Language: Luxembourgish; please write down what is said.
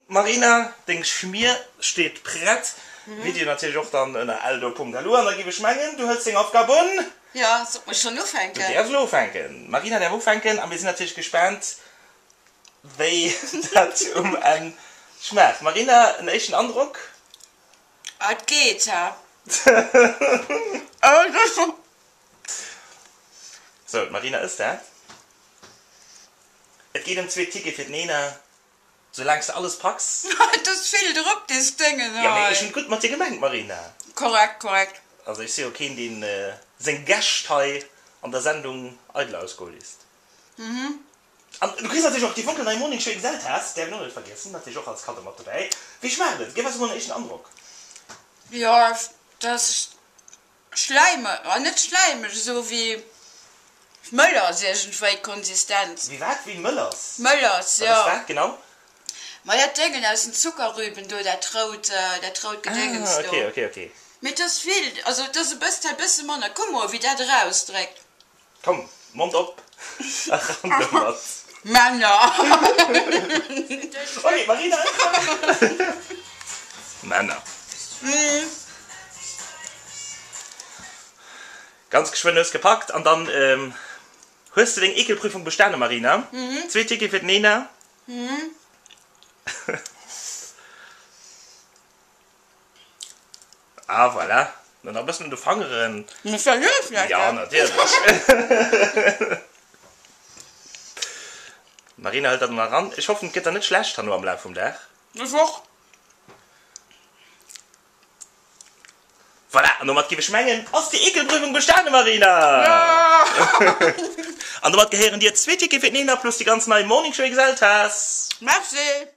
Marina, deng Schmier steet prett. Video natierlech och dann ënner eldo.lu. An da giff ech mengen, du hëls deng Aufgab un. Jo, soll ech schonn ufänken? Du däerfs elo ufänken. Marina däerf ufänken a mir sinn natierlech gespaant, wéi dat um Enn schmaacht. Marina, en éischten Androck? Ah, et geet, ha? Sou, d'Marina ësst dat. Et geet ëm zwee Tickete fir d'Nena. Soulaangs de alles packs. Et ass vill drop, des Déngen hei. Jo, mee ech hunn et gutt mat dir gemengt, Marina. Korrekt, korrekt. Also ech si jo keen, deen seng Gäscht hei an der Sendung eidel ausgoe léisst. An du kriss natierlech och déi fonkelnei Morning Show XL Taass, däerf een och net vergiessen, natierlech och als Kaddo mat dobäi. Wéi schmaacht et? Géif eis emol en éischten Androck. Jo, dat ass Schläimeg, ah net schläimeg, esou wéi mëll ass iergendwéi d'Konsistenz. Wéi wat? Wéi mëll ass? Mëll ass, jo. Wat ass dat genau? Ma dat Déngen aus den Zuckerrüben do, dat rout, dat rout Gedéngens do. Ah, ok, ok, ok. Mee et ass vill, also et ass e bëss, hei bësse manner. Kuck mol, wéi dat erausdréckt. Komm, Mond op a ran domat. Männer! Ok, Marina! Männer. Ganz geschwënn hues gepackt an dann hues de deng Ekelprüfung bestane, Marina. Zwee Ticket fir d'Nena. Ah voilà, dann nach e bëssen un de Fangeren. Ja, natierlech. D'Marina hëlt dat nach eran. Ech hoffen, et gëtt der net schlecht herno am Laf vum Dag. Ech och. Voilà, an domat giff ech mengen, ass déi Ekelprüfung bestane, Marina! An domat gehéieren dir zwee Tickete fir d'Nena plus déi ganz nei Morning Show XL Taass. Merci!